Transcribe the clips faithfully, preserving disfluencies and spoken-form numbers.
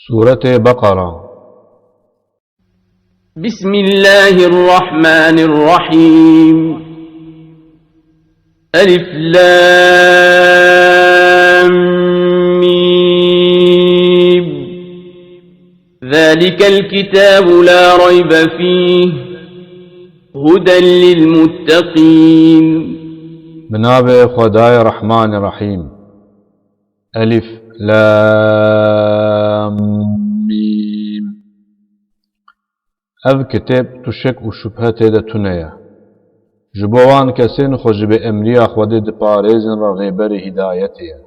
Sûretê Beqera. بسم الله الرحمن الرحيم. ألف لام ميم. ذلك الكتاب لا ريب فيه هدى للمتقين. Bi navê Xwedayê Rehmanê Rehîm. Elif Lam Mîm. Ev kitêb tu şek û şubhe tê de tune ye. Ji bo wan kesên xwe ji bêemriya Xwedê diparêzin re rêberê hidayetê ye.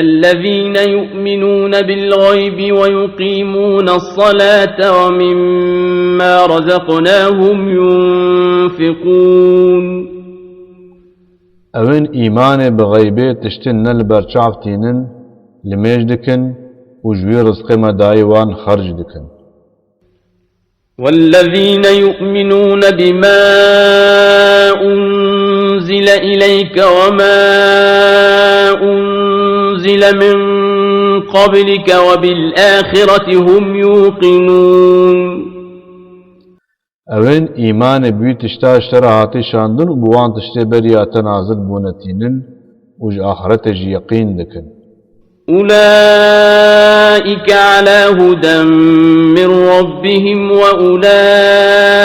الذين يؤمنون بالغيب ويقيمون الصلاة ومما رزقناهم ينفقون. Ew in îmanê bi xeybê tiştên ne li ber çav tînin, limêj dikin û ji wî rizqê me dayî wan xerc dikin. والذين يؤمنون بما أنزل إليك وما أنزل من قبلك وبالآخرة هم يوقنون. Ew ên îmanê bi wî tişta ji te re hatî şandin û bi wan tiştê beriya te nazil bûne tînin û ji axretê jî yeqîn dikin. أولئك على هدى من ربهم وأولئك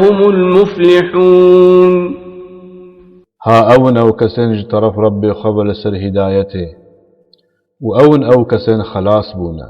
هم المفلحون. Ha ew in ew kesên ji teref Rebbê xwe ve li ser hidayetê û ew in ew kesên xelas bûne.